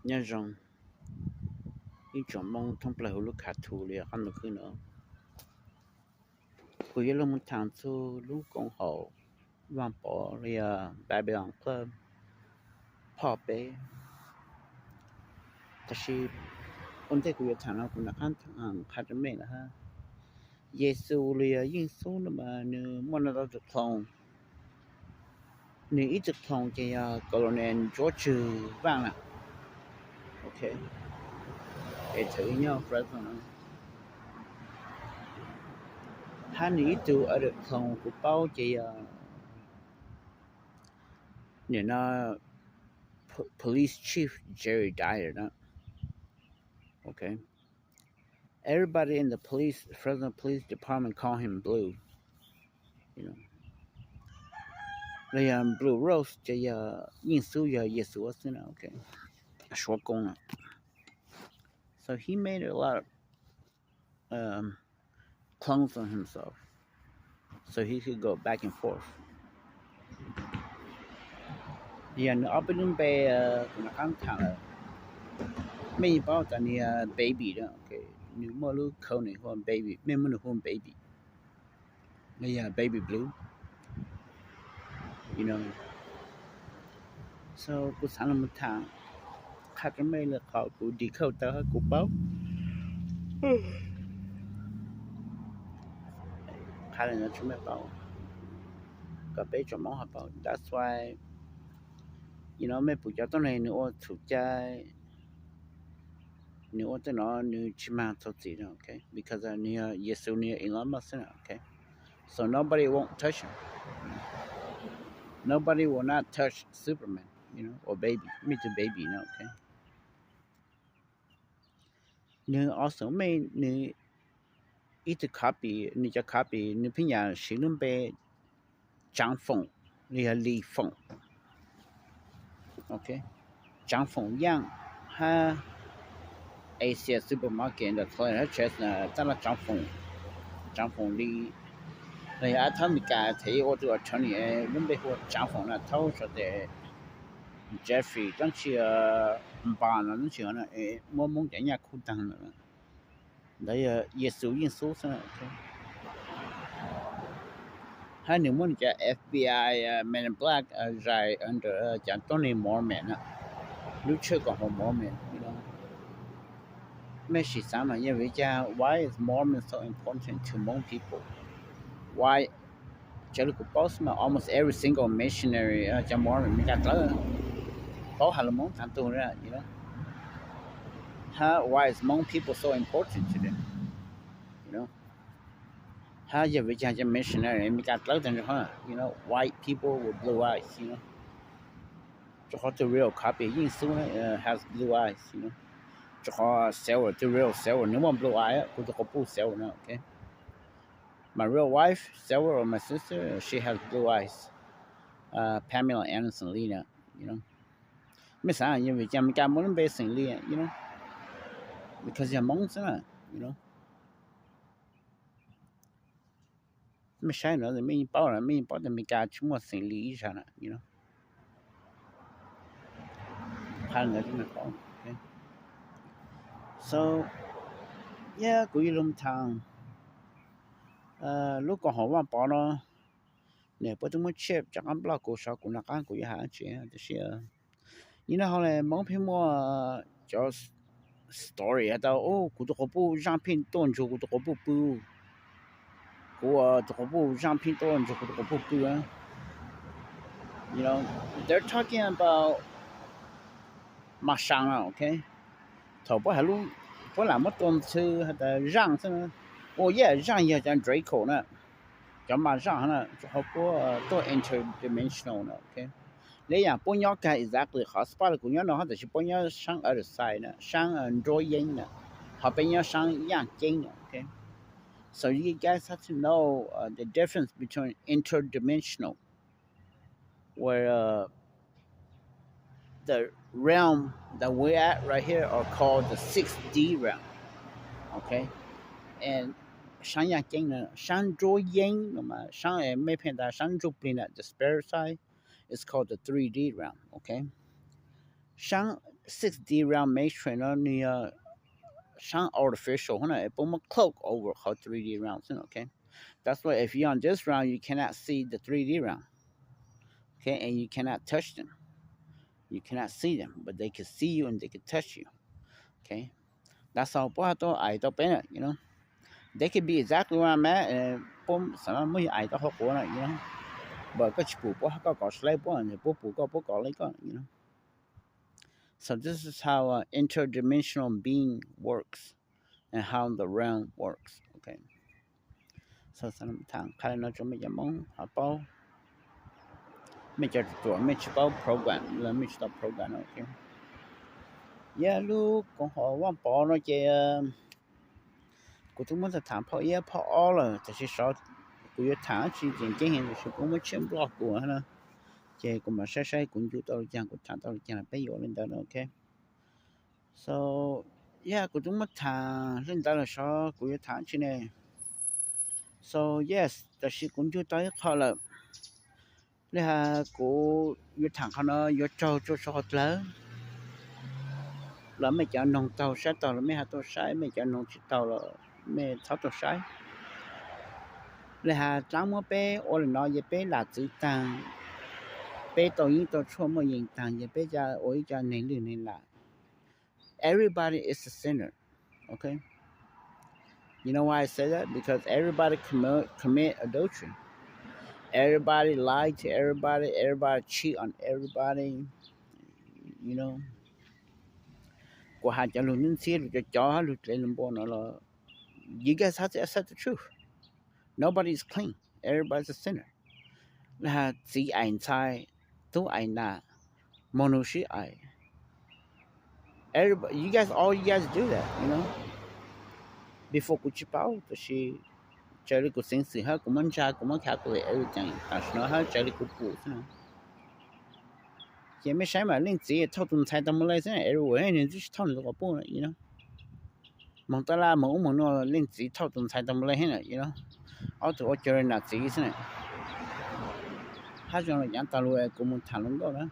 Nyob zoo ib tsoom Hmoob thoob plaws huv lub khav thu li qab ntuj khwb no. Kuv yuav los mus tham txug lub koom haum Vaaj Pov li yog Babylon Club phoj peb. Tab sis ua ntej kuv yuav tham no kuv nov qab qha rua mej lawm hab. Yexus li yog Yeej Xub no mas nws muaj noj tau tug clone. Nws ib tug clone ces yog Colonel George Vaaj na. Ok, es thaum ub nyob Fresno no. Hab nws ib tug other clone kuv paub ces yog nim no Police Chief Jerry Dyer na. Ok. Everybody in the police, Fresno Police Department call him Blue. Los yog Blue Rose ces yog Yeej Xub, yog Yexus xwb na, ok. Suav koob na. So he made a lot of um, clones of himself so he could go back and forth. Yog nws ob peb lub npe kuv nov qab tham lawm. Mej yeej paub tas nws yog Baby na, ok. Nws muaj lub clone nws hu Baby, mej muab nws hu Baby, los yog Baby Blue. You know, so kuv xaav los tham qha rua mej lawm qhov kuv decode tau hab kuv paub. Qha li no rua mej paub, kom peb tsoom Moob ho paub. That's why, you know, mej pum cov tuab neeg nws ua txhum cai, nws ua tej no nws tsi maag txhua txim, ok, because nws yog Yexus, nws yog Elon Musk xwb na, ok. So nobody won't touch him. Nobody will not touch Superman, you know, or Baby, mej tug Baby no, ok. Nws awesome, mej, nws ib tug copy, nws cov copy nws pheej yam siv lub npe Tsaav Foom, li yog Li Foom, ok. Tsaav Foom Yaaj hab Asia Supermarket ntawm Thaib hab China, tab laj Tsaav Foom, Tsaav Foom Li. Los yog ab thab Amelikas thaum ub ua tug attorney, lub npe hu ua Tsaav Foom na, thaub tso tes Jeffrey, dlaab tsi npas no, dlaab tsi muab Moob cov nyaj khub taag lawm. Ntawd yog Yexus Yeej Xub xwb. Hab nws muab nws cov F B I, Men in Black zais under cov tuab neeg Mormon na, lub tshaj koom haum Mormon. Mej sim xaav mas yog vim li cas, why is Mormon so important to Hmong people? Why? Txawm li kuv paub xwb mas almost every single missionary cov Mormon Amelikas dlawb paub has lug Moob taag tug, you know. Hab why is Hmong people so important to them? You know, hab yog vim li cas cov missionary Amelikas dlawb taag nrho, you know, white people with blue eyes, you know. Rua qhov tug real copy Yeej Xub has blue eyes, you know. Rua qhov Silver, tug real Silver nws muaj blue eye, kuv tug quas puj Silver na, ok. My real wife, Silver, or my sister, she has blue eyes. Pamela Anderson Lee na, you know. Mej xaav yog vim li cas Amelikas muaj lub npe xeem Li, you know, because yog Moob xwb na, you know. Mej saib no mej yeej paub, mej yeej paub tas Amelikas tsi muaj xeem Li ib zag na, you know. So, yog kuv yuav lug thaam lub koom haum Vaaj Pov no, nws puab twb muab tshiab rov qaab block kuv, saib kuv nov qab kuv yuav has dlaab tsi, tab sis yog no hov le Moob pheej muaj cov story has tas kuv tug quas puj zaaj pheej tuaj nrug kuv tug quas puj pw, kuv tug quas puj zaaj pheej tuaj nrug kuv tug quas puj pw. You know, they're talking about Mas Saas, ok. Thaum puab has lub, puab lam muab tua ntxhw has tas zaaj xwb. Oh yeah, zaaj yog cov Draco na, cov Mas Saas na, rua qhov puab tuaj interdimensional na, ok. Le yaam puab nyob kag exactly qhov spot le kuv nyob no hab, tab sis puab nyob saab other side na, saab nruab yeeb na, ho peb nyob saab yaaj ceeb na, ok. So you guys have to know the difference between interdimensional, where the realm that we're at right here are called the six D realm. Okay? And saab yaaj ceeb no, saab nruab yeeb no mas, saab mej pheej tas saab ntsuj plig na, the spirit side, is called the three D realm. Okay? Saab six D round Maze Train no nws yog sab artificial no es puab muab cloak over qhov three D round xwb, okay? That's why if you're on this round, you cannot see the three D round. Okay, and you cannot touch them. You cannot see them, but they can see you and they can touch you. Okay, that's all. Puab hab tuaj ais tau peb na, you know. They can be exactly where I'm at, and puab xav muab yus ais tau hauv quav na, you know. But koj tsis pum puab hab koj kov sib laib puab, puab pum koj puab kov laib koj, you know. So this is how uh, interdimensional being works and how the realm works. Okay. So, thaam qha le no rua mej cov Moob ho paub. Mej cov ruam mej tsis paub program los mej tsis tau program no, okay. Yog lub koom haum Vaaj Pov no ces kuv twb muab tau thaam phauj ib phauj ob lawm, tab sis xyov kuv yuav thaam dab tsi ces nkeeb heev, tab sis kuv muab tshiab nploj kuv na. Ces kuv mam saib saib kuv ncu tau li caag, kuv thaam tau li caag los peb yuav ua li ntawd na, okay. So, yeah, kuv twb muab thaam li ntawd lawm, xyov kuv yuav thaam dab tsi ne. So, yes, tab sis kuv ncu tau ib qho lawm. Li has kuv yuav thaam qhov no yuav raug rua sau qhov dlawg los mej cov noog taug saib taug los mej ho tuaj saib, mej cov noog tsis taug los mej txhob tuaj saib. Li has dlaab muab peb ua li no ces peb lam txwv taag, peb tau yeeb tau tshuaj muaj yees taag ces peb ca ua ib co neeg lwj neeg lam. Everybody is a sinner, okay? You know why I say that? Because everybody commit, commit adultery. Everybody lie to everybody. Everybody cheat on everybody. You know, kuv has cov lug ntxhib lug cov cov hab lug dlev lug npua no los, you guys have to accept the truth. Nobody is clean. Everybody is a sinner. Li has txiv aim ntxhais, tub aim nam, moog nug sib aim. Everybody, you guys, all you guys do that, you know. Before kuv tsis paub, tab sis raws li kuv xeev xwm hab kuv muab ntsa, kuv muab calculate everything tam sim no hab raws li kuv pum xwb na. Ces mej saib mas leej txiv thauj tus ntxhais tau mus le xwb na, everywhere, nwg twb tsis thauj nws tus quas puj na, you know. Moog tab laj moog ub moog nuav leej txiv thauj tus ntxhais tau mus le heev na, you know. Ob tug ua caag le nam txiv xwb na. Hab zoo le nyav taag lug kuv moog thaam lug nkauj na.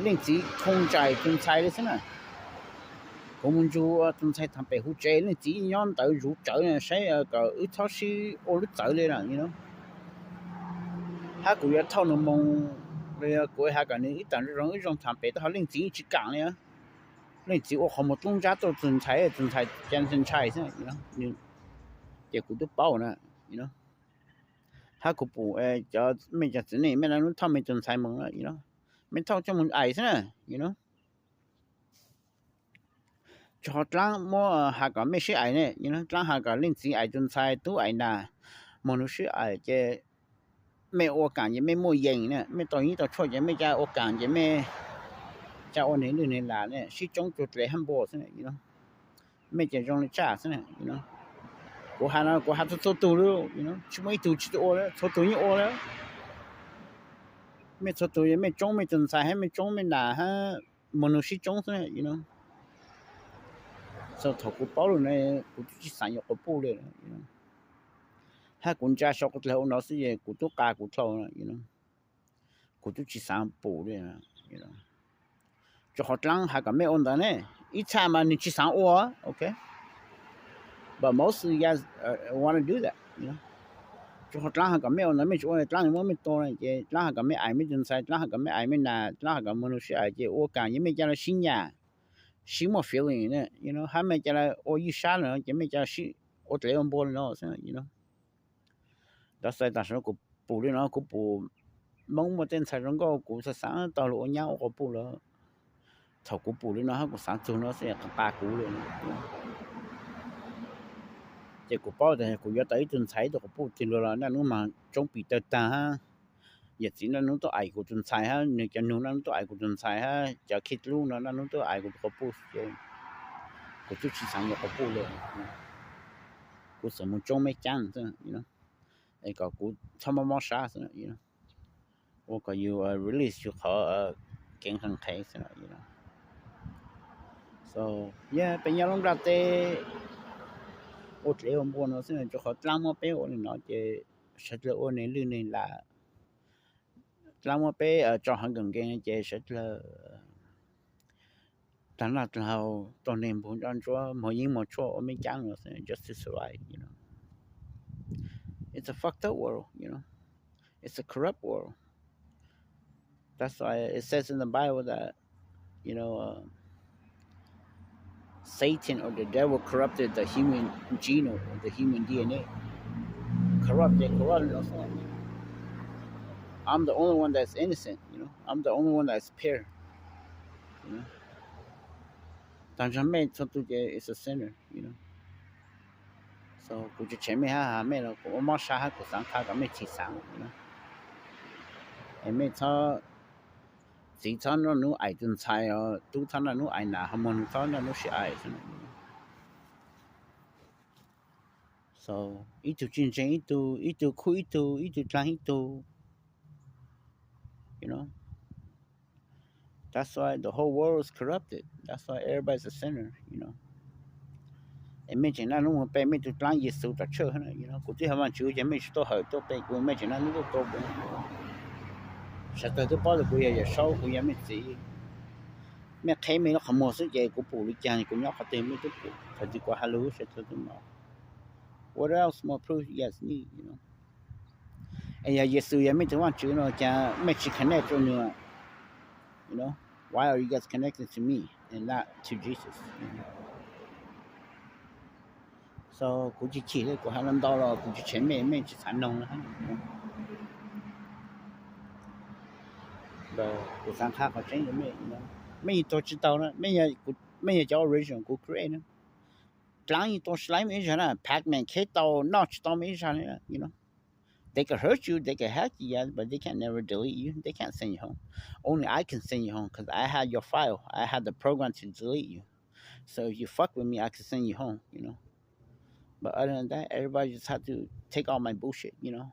Leej txiv khooj nraim tus ntxhais le xwb na. Kuv moog nrug tus ntxhais thaam pem huv tsev, leej txiv nyob ntawd zuv tsawv saib kom wb txhob sib ua lub txawv le na, you know. Hab kuv yuav thauj nws moog, kuv has kom nws ib taam zoo zoo wb zoo thaam pem tau, ho leej txiv tsis kaam li. Leej txiv ua qhov muag dlub ntsab tuaj, tus ntxhais, tus ntxhais ca ntshai xwb, ces kuv twb paub na, you know. Hab kuv pum cov, mej cov txiv neej mej lub nub thauj mej tus ntxhais moog na, you know, mej thauj coj moog aim xwb na, you know. Tsuas qhov dlaab muab has kom mej sib aim ne, you know, dlaab has kom leej txiv aim tus ntxhais, tub aim nam, moog nug sib aim ces mej ua kaam ces mej muaj yees na, mej tau yeeb tau tshuaj ces mej ca ua kaam ces mej ca ua neeg lwj neeg lam ne, sib tsoob rua dlev hab npua xwb na, you know. Mej ces zoo le tsaj xwb na, you know. Kuv has no kuv has txhua txhua tug le, you know, tsis muaj ib tug tsis tau ua le, txhua tug yeej ua le. Mej txhua tug mej tsoob mej tus ntxhais hab mej tsoob mej nam hab moog nug sib tsoob xwb na, you know. So thaum kuv paub lug na, kuv twb tsis xaav yuav quas puj le, hab kuv ntsa sau quas dlawg ua no xwb es kuv tub qa kuv dlhau, you know. Kuv twb tsis xaav pum le. Tsuas qhov dlaab has kom mej ua ntawd ne, ib txha mas nwg tsis xaav ua, okay. But most of you guys wanna do that. Tsuas qhov dlaab has kom mej ua ntawd, mej tsis ua dlaab nwg muab mej tua na, ces dlaab has kom mej aim mej tus ntxhais, dlaab has kom mej aim mej nam, dlaab has kom moog nug sib aim ces ua kaam ces mej ca le sib nyam, sib muaj feeling, you know, hab mej ca le ua ywj sab le no ces mej ca le sib ua dlev ua npua le no xwb, you know. That's why tam sim no kuv pum le no, kuv pum Moob muaj tej ntxhais zoo nkauj kuv xaav xaav taug lug ua nyab ua quas puj lawm. Thaum kuv pum le no hab kuv xaav txug no xwb qha kuv le. Ces kuv paub tas kuv yuav tau ib tug ntxhais ib tug quas puj tig lug los naj nub mas tsoob pim tawg taag hab. Yawm txiv naj nub tuaj aim kuv tus ntxhais hab, nwg cov nug naj nub tuaj aim kuv tus ntxhais hab, cov khij lub no naj nub tuaj aim kuv tus quas puj, kuv twb tsis xaav yuav quas puj le. Kuv xaav moog tsoob mej caab xwb, es kom kuv txhob mob mob sab xwb, ua kom yus release yus qhov keev qee qhev xwb. So yeah, peb nyob lub nplaj teb ua dlev ua npua no xwb, rua qhov dlaab muab peb ua le no ces sawv dlawg ua neeg lwj neeg lam. Dlaab muab peb tso hauv nkees nkees ces sawv dlawg tag noj tag haus, raug neeg npog nco ntsuab, muag yeeb muag tshuaj ua me caab, just to survive, you know. It's a fucked up world, you know. It's a corrupt world. That's why it says in the Bible that, you know, uh, Satan or the devil corrupted the human genome, the human D N A. Corrupt, they corrupt. I'm the only one that's innocent, you know. I'm the only one that's pure. You know? Tag nrho mej txhua tus ces is a sinner, you know. So kuv tsis tshev mej hab has mej los kuv ua mob sab hab kuv xaav qha kom mej chim xaav, you know. Es mej txhob, txiv txhob noj nub aim tus ntxhais os, tub txhob noj nub aim nam, ho muag nws txhob noj nub sib aim xwb. So ib tug tsis ntseeg ib tug, ib tug khuj ib tug, ib tug dlaag ib tug, you know. That's why the whole world is corrupted. That's why everybody's a sinner, you know. Es mej tseem naj nub mus pe mej tug dlaab Yexus tom church, you know, kuv twb yog Vaajtswv ces mej tsis tuaj hawm tuaj pe kuv, mej tseem naj nub tuaj tua kuv. Sawv dlawg twb paub tias kuv yog Yawm Saub, kuv yog mej txiv. Mej qheb mej lub qhov muag xwb ces kuv pum li caag kuv nyob qhov twg mej twb pum, thaum twg kuv has lug sawv dlawg twb mob. What else more proof you guys need, you know? Es yog Yexus yog mej tug Vaajtswv no cas mej tsis connect rua nwg? You know, why are you guys connected to me and not to Jesus? So kuv tsis chim li, kuv has ntau los kuv tsis tshev mej, mej tsis xav noog na. Kuv xaav qha qhov tseeb rua mej, mej yeej tuag tsis tau na, mej yog cov original kuv create na. Dlaab yeej tua sib laib mej ib zag na, Pac-Man kheb tau noj tsis tau mej ib zag li, you know. They can hurt you, they can hack you, yeah, but they can never delete you. They can't send you home. Only I can send you home because I have your file. I have the program to delete you. So if you fuck with me, I can send you home, you know. But other than that, everybody just have to take all my bullshit, you know.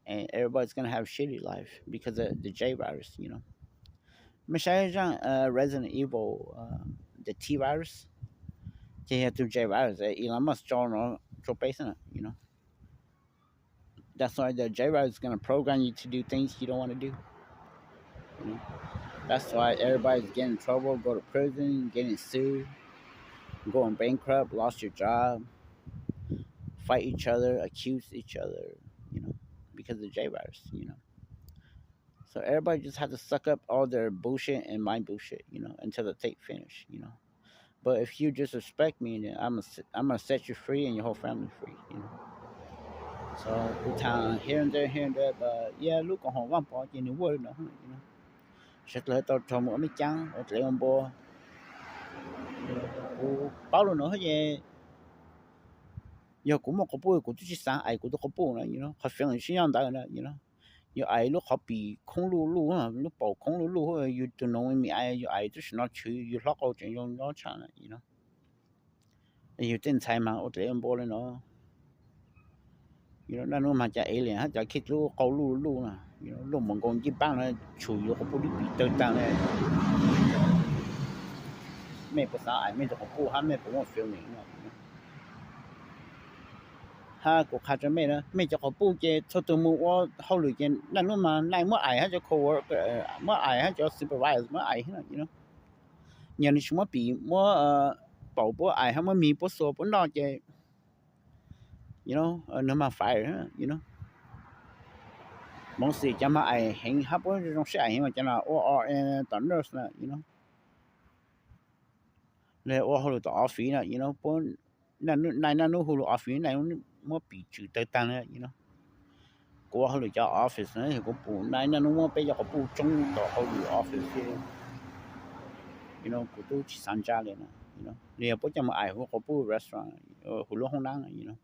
And everybody's gonna have a shitty life because of the J virus, you know. Mej saib zaaj, uh, Resident Evil, uh, the T virus, ces yog tug J virus, eh, Elon Musk tso no rua peb xwb na, you know. That's why the J virus is gonna program you to do things you don't want to do. You know? That's why everybody's getting in trouble, go to prison, getting sued, going bankrupt, lost your job, fight each other, accuse each other, you know, because of the J virus, you know. So everybody just have to suck up all their bullshit and my bullshit, you know, until the tape finish, you know. But if you disrespect me, then I'm gonna, I'm gonna set you free and your whole family free, you know. So kuv tham here and there, here and there, but yeah, lub koom haum Vaaj Pov ces nwg ua li no, you know. Sawv dlawg tau raug mus ua mej caab, ua dlev ua npua. Kuv paub lug no ces yog kuv muaj quas puj kuv twb tsis xaav aim kuv tug quas puj na, you know, qhov feeling tsis nyob ntawd na, you know. Yuav aim lub qhov pim khoob luj luj, lub paum khoob luj luj, yus tug noov me me aim, yus aim tub sim no tshwv yus hlob qau tseem zoo nyob tshaj na, you know. Yus tej ntxhais mas ua dlev ua npua li no. Naj nub mas cov alien hab cov khej lub qau luj luj na, luj mus nkaus ncej paab na, tshum yus quas puj lub pim tawg taag li. Mej puas xaav aim mej tug quas puj hab mej puas muaj feeling no? Hab kuv qha rua mej na, mej cov quas puj ces txhua tug mus ua hauj lwm ces naj nub mas naj muab aim hab cov coworker muab aim hab cov supervisor muab aim, you know. Yog nws tsis muab pim muab paum puab aim hab muab mis puab xuas puab noj ces, you know, nws mas fire, you know. Moov xwm cov mas aim heev hab puab zoo sib aim heev mas cov no ua R N tom nurse na, you know. Los ua hauj lwm tom office na, you know, puab naj nub hu lug office na, muab pim tswm tawg taag li, you know. Kuv ua hauj lwm cov office na, kuv pum naj nub muab peb cov quas puj tsoob tom hauj lwm office, you know, kuv tub tsis xaav ntsa li na, you know. Los yog puab coj mus aim huv quas puj restaurant, huv lub hoob nab, you know.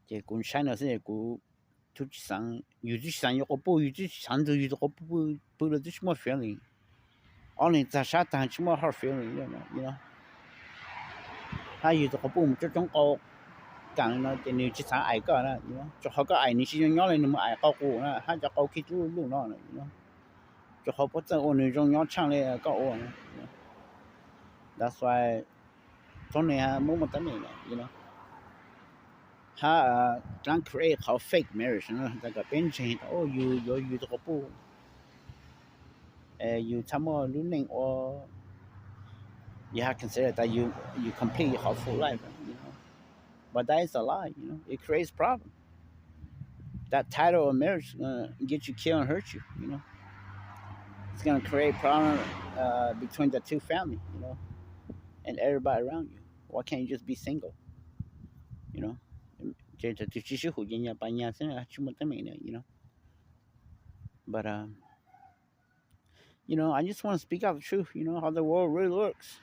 Ces kuv saib no xwb kuv tub tsis xaav, yus tub tsis xaav yuav quas puj, yus tub tsis xaav ntug yus tug quas puj, pw los tub tsis muaj feeling. Ob leeg txag sab taag tsis muaj hard feeling, you know. Hab yus tug quas puj mus tsoob tsoob qau kaam li no ces nws tsis xaav aim koj na, tsuas qhov koj aim nws tsis zoo nyob li nws mus aim qau qus na hab cov qau khej lub luj no, tsuas qhov puab txawj ua nws zoo nyob tshaaj li koj ua. That's why txhob neeg muab muaj teeb meem, you know. Hab dlaab create qhov fake marriage no tas kom peb ntseeg tas yus yuav yus tug quas puj. Yus txhaj muaj lub neej ua, you have consider that you you complete your whole life, you know. But that is a lie, you know. It creates problem. That title of marriage is gonna get you killed and hurt you, you know. It's gonna create problem uh, between the two family, you know, and everybody around you. Why can't you just be single? You know, ces tsis sib hum ces nyias pas nyias xwb, tsis muaj teeb meem, you know. But um, you know, I just want to speak out the truth, you know, how the world really works.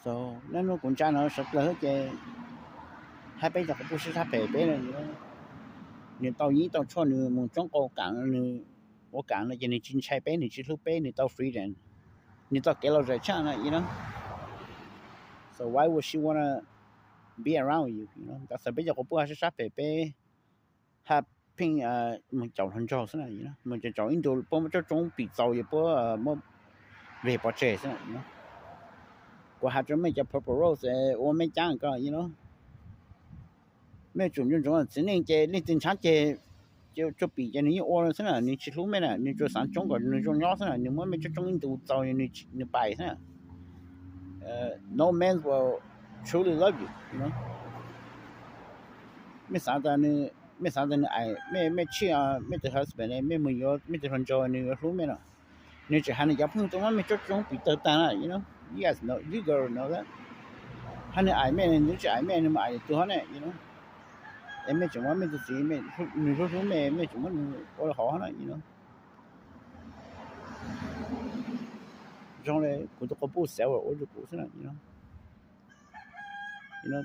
So, nej nug kuv ntsa no sawv dlawg ces hab peb cov quas puj sab phem peb no, nws tau yeeb tau tshuaj, nws mus tsoob qau kaam, nws ua kaam no ces nws tsis ntshai peb, nws tsis hlub peb, nws tau freedom, nws tau kev lom zem tshaj no, you know. So why would she wanna be around you, you know? Tab sis peb cov quas puj sab sab phem peb hab pheej mus caum hluas nraug xwb na, mus caum ib ntu puab muab tsob tsoob pim txaus es puab muab veg pov tseg xwb na. Kuv has rua mej cov purple rose ua mej caab ko, you know, mej tsum nco ntsoov txiv neej ces leej twg ntshaab ceg, tsuas pim ces nws yeej ua xwb na, nws tsis hlub mej na, nws tsuas xaav tsoob kom nws zoo nyob xwb na, nws muab mej tsob tsoob ib ntu txaus nws pais xwb na. No man will truly love you, you know. Mej xaav tas nws, mej xaav tas nws, mej, mej tsij mej tus husband, mej mus yuav mej tus hluas nraug nws yuav hlub mej no, nws tseem has nws cov phooj ywg tuaj muab mej tsob tsoob pim tawg taag na, you know, you guys know, you girl know that. Hab nws aim mej, nws tsis aim mej, nws mus aim tug hov ne, you know. Es mej tseem muab mej tus txiv, nws hlub hlub mej, mej tseem muab nws ua hov na, you know. Zoo le kuv tus quas puj xav ua rua kuv xwb na, you know.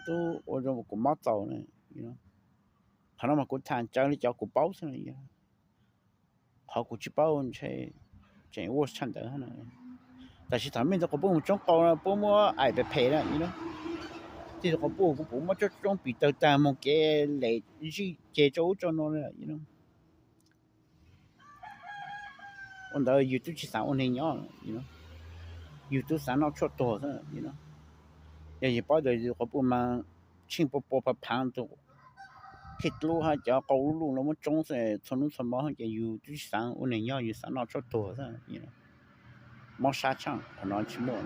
Tub ua zoo kuv mob txaus na, you know. Qhov no mas kuv tham tsawv le cov kuv paub xwb na, qhov kuv tsis paub ntshe tseem ua tshaj ntawd na. Tab sis thaum mej tus quas puj mus tsoob qau no puab muab aim pem phem na, you know. Tij tus quas puj kuv puas muab tsob tsoob pim tawg taag moog kev lem zij ceg rua ub rua no, you know. Ua ntawd yus tub tsis xaav ua neeg nyob, yus tub xaav noj tshuaj tuag xwb, you know. Yog yus paub tas yus quas puj mas tsheej pua pua phav phaav tus khej dlub hab cov qau lub luj no muab tsoob xwb txhua nub txhua mo ces yus tub tsis xaav ua neeg nyob, yus xaav noj tshuaj tuag xwb, you know. Mob sab tshaj, qhov no tsis muaj.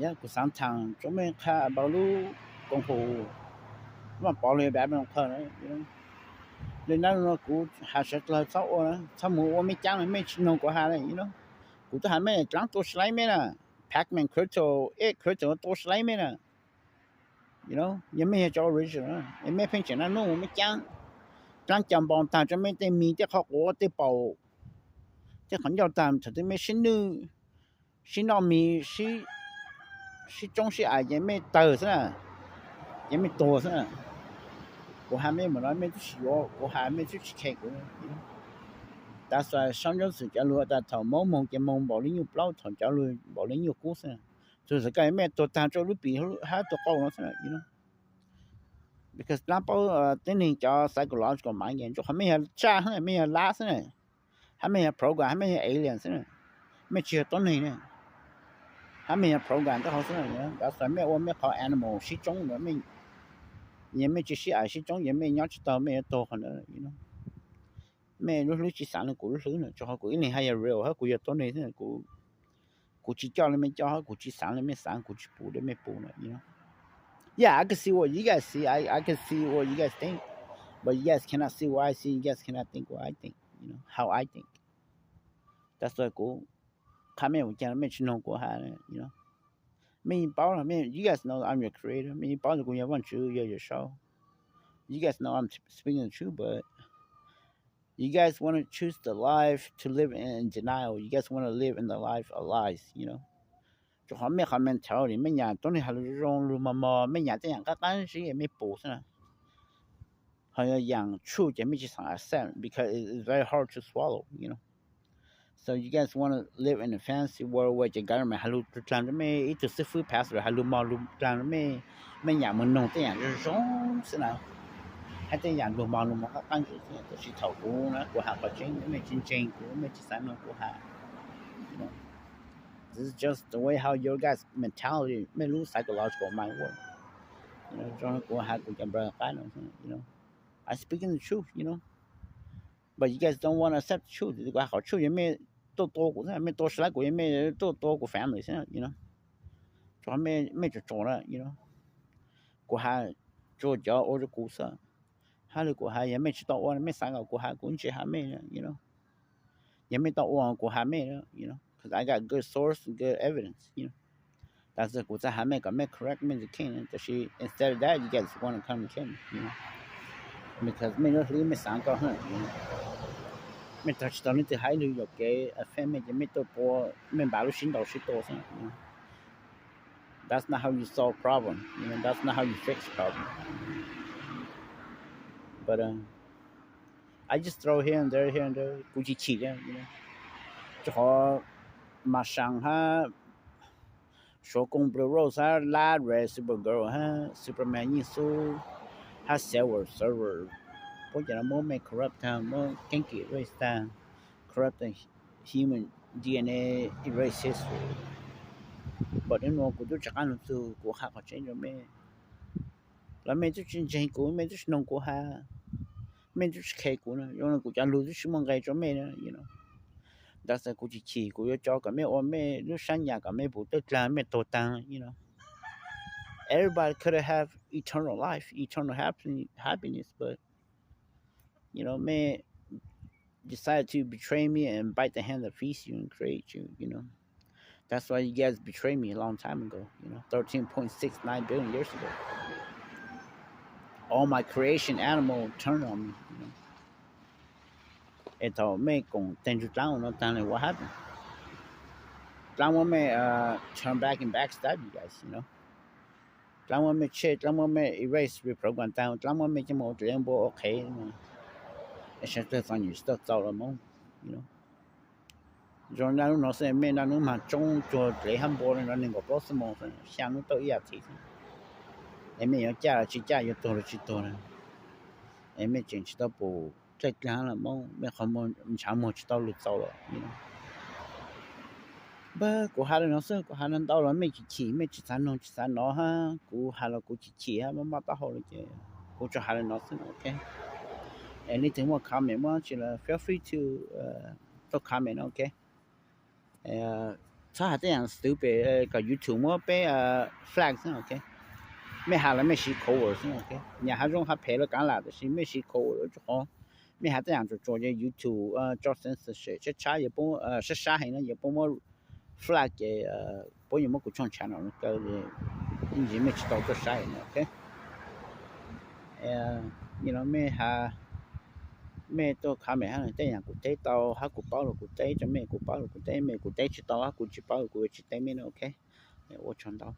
Yog kuv xaav tham rua mej qha about lub koom haum Vaaj Pov lug Babylon Club na. Le nab nu no kuv has sawv dlawg txhob ua, txhob mus ua mej caab na, mej tsis noog kuv has na, you know. Kuv tub has mej dlaab tua slide mej na, Pacman Crypto, X Crypto tua slide mej na. You know, yog mej yog cov original, mej pheej tseem naj nuj mej caab, dlaab cov npoo taag rua mej tej mis tej qhov quav tej paum tej qhov ncauj taag, thaum twg mej sib nwj, sib noj mis, sib tsoob sib aim ces mej tawg xwb na, ces mej tuag xwb na. Kuv has mej mus no mej tub tsis yuav, kuv has mej tub tsis khe kuv. Tav xwm Saub Ntsuab Xwm cov lug tas thaum Moob moog ces moog npaum le nyuj plaub, thaum cov lug npaum le nyuj kub xwb. Txug txawm koj mej tuag taag rua lub pim hab tua qau no xwb na, you know. Because dlaab paub tib neeg cov psychological mind, tsuas qhov mej yog tsaj, mej yog lab xwb na, hab mej yog program, hab mej yog alien xwb na, mej tsis yog tuab neeg ne, hab mej yog program tau hauv xwb na. Tav xwm mej ua mej qhov animal sib tsoob, yog mej tsis sib aim sib tsoob ces mej nyob tsis tau, mej yuav tuag qhov ntawd. Mej lub hlwb tsis xaav le kuv lub hlwb na, rua qhov kuv ib leeg hab yog real hab kuv yog tuab neeg xwb, kuv tsis coj le mej coj hab kuv tsis xaav le mej xaav, kuv tsis pum le mej pum na, you know. Yeah, I can see what you guys see. I, I can see what you guys think. But you guys cannot see what I see. You guys cannot think what I think. You know, how I think. Tav xwm kuv qha mej ua caag mej tsis noog kuv has, you know. Mej paub, you guys know I'm your creator. Mej paub tas kuv yog Vaajtswv, yog Yawm Saub. You guys know I'm speaking the truth, but you guys want to choose the life to live in denial. You guys want to live in the life of lies, you know. Rua qhov mej qhov mentality, mej nyam tuab neeg has lug zoo lug mos mos, mej nyam tej yaam qaab qaab zib mej pum xwb na. Ho yog yaam tshuj ces mej tsis xaav accept because it's very hard to swallow, you know. So you guys want to live in a fantasy world where the government has lug dlaag rua mej, ib tug xib fwb pastor has lug mos lug dlaag rua mej, mej nyam mus noog tej yaam zoo zoo xwb na, hab tej yaam lug mos lug mos qaab qaab zib xwb. Tab sis thaum kuv na kuv has qhov tseeb, mej tsis ntseeg kuv, mej tsis xaav noog kuv has. This is just the way how your guys mentality, mej lub psychological mind work. Kuv has kuv cov brother qaab no, I speaking the truth, you know. But you guys don't want to accept the truth. Kuv has qhov tshwj yog mej tuaj tua kuv xwb, mej tua sab kuv, yog mej tuaj tua kuv family xwb, you know. Tso mej tso tso na, you know. Kuv has tsuas cov ua rau kuv xwb. Hab li kuv has, yog mej tsis tau ua, mej xav kom kuv has, kuv tsis has mej, you know. Yog mej tau ua kuv has mej, you know, 'cause I got good source, good evidence, you know. Tab sis kuv txawm has mej kom mej correct mej tus kheej, tab sis instead of that you guys want to come and kill me, you know, because mej lub hlwb mej xav koj hwj, you know. Mej tag tsis tau leej twg hais lug yuam kev affect mej ces mej tuaj tua, mej npav lub sib ntaus sib tua xwb, you know. That's not how you solve problem, you know, that's not how you fix problem. But I just throw here and there, here and there, kuv tsis chim thiab, you know. Rau qhov Marshall hab Suav Koos, Blue Rose hab Lad Red, Supergirl hab Superman, Yeej Xub hab Silver Surfer, puab cov no muab mej corrupt tag, muab keeb kwm erase tag, corrupt human D N A, erase history. Npaum li no kuv tub tsis qab nug txug, kuv has qhov tseeb rau mej. Los mej tub tsis ntseeg kuv, mej tub tsis noog kuv has, mej tub tsis khe kuv na, zoo li kuv cov lug tub tsis muaj nqe rau mej na, you know. Tab sis kuv tsis chim, kuv yuav tso kom mej ua mej lub sab nyam kom mej puv tawg dlaag mej tuag taag, you know. Everybody could have eternal life, eternal happiness, but you know, mej decide to betray me and bite the hand that feeds you and create you, you know. That's why you guys betrayed me a long time ago, you know, thirteen point six nine billion years ago. All my creation animal turned on me, you know. Es thaum mej koom teg ntsug dlaab ua no taag le, what happened? Dlaab muab mej turn back and backstab you guys, you know. Dlaab muab mej tshem, dlaab muab mej erase, reprogram taag, dlaab muab mej coj moog ua dlav npua ua qhev, es sawv dlawg txom nyem tsis tau txaus los moog, you know. Zoo naj nub no xwb, mej naj nub mag tsoob cuag dlav hab npua le no neeg nkaum plaub xuab moos, xya nub tau ib yam txiv xwb. Es mej yuav caj los tsis caj, yuav tuag los tsis tuag na, es mej tseem tsis tau pum dlaig dlaag los moog, mej qhov muag ntshav muag tsis tau lug txaus los, you know. Npawg, kuv has le no xwb, kuv has le ntau los mej tsis chim, mej tsis xav noog tsis xav nov hab, kuv has los kuv tsis chim hab, maj maj taub hau le ces kuv tsuas has le no xwb, ok. Es leej twg muaj comment muab tsi los feel free to tuaj comment no, ok. Txhob has tej yaam stupid kom YouTube muab peb flag xwb, ok. Mej has los mej siv code word xwb, ok. Nyam has zoo has phem los kaav lam, tab sis mej siv code word, rua qhov mej has tej yaam tsuas tsuas ces YouTube tso censorship tshab tshab, sab sab heev na, yuav puab muab flag ces puab yuav muab kuv tshooj channel no kaw, ib ntsis mej tsis tau tuaj saib no, ok. Nim no mej has, mej tuaj comment hab tej yaam kuv teb tau hab kuv paub los kuv teb rua mej, kuv paub los kuv teb mej, kuv teb tsis tau hab kuv tsis paub los kuv yuav tsis teb mej no, ok. Ua tsaug ntau.